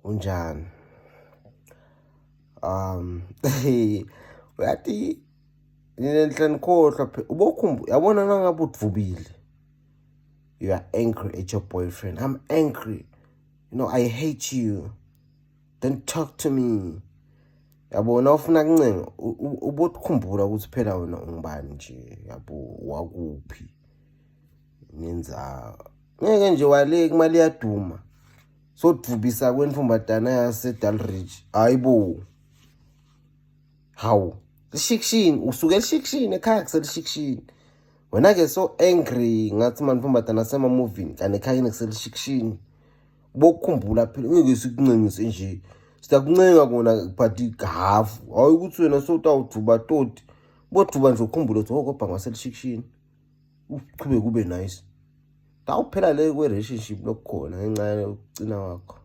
Unjani? Uyathi nina nihle nikhohlwa phela ubokhumbu yabona nangabe udvubile. You are angry at your boyfriend. I'm angry. You know, I hate you. Don't talk to me. Yabona ufuna kuncenga ubokhumbula ukuthi phela wena ungubani nje yabo wakuphi. Nenza ngeke nje wale kumali iyaduma. Sodvubisa kwentombazana yase Dalridge. Hayibo. Hawu. Lishikishini usuke elishikishini ekhaya kuselishikishini. Wena ke so angry ngathi mantombazana asemamovini kanti ekhaya kuselishikishini. Bokukhumbula phela ngeke sikuncengise nje. Siyakuncenga kona but half. Hayi ukuthi wena sowutawuduba toti. Boduba nje ukhumbule ukuthi oh kodwa ngaselishikishini. Uchube kube nice. Tawuphela le kwe relationship lokukhona ngenxa yokucina kwakho.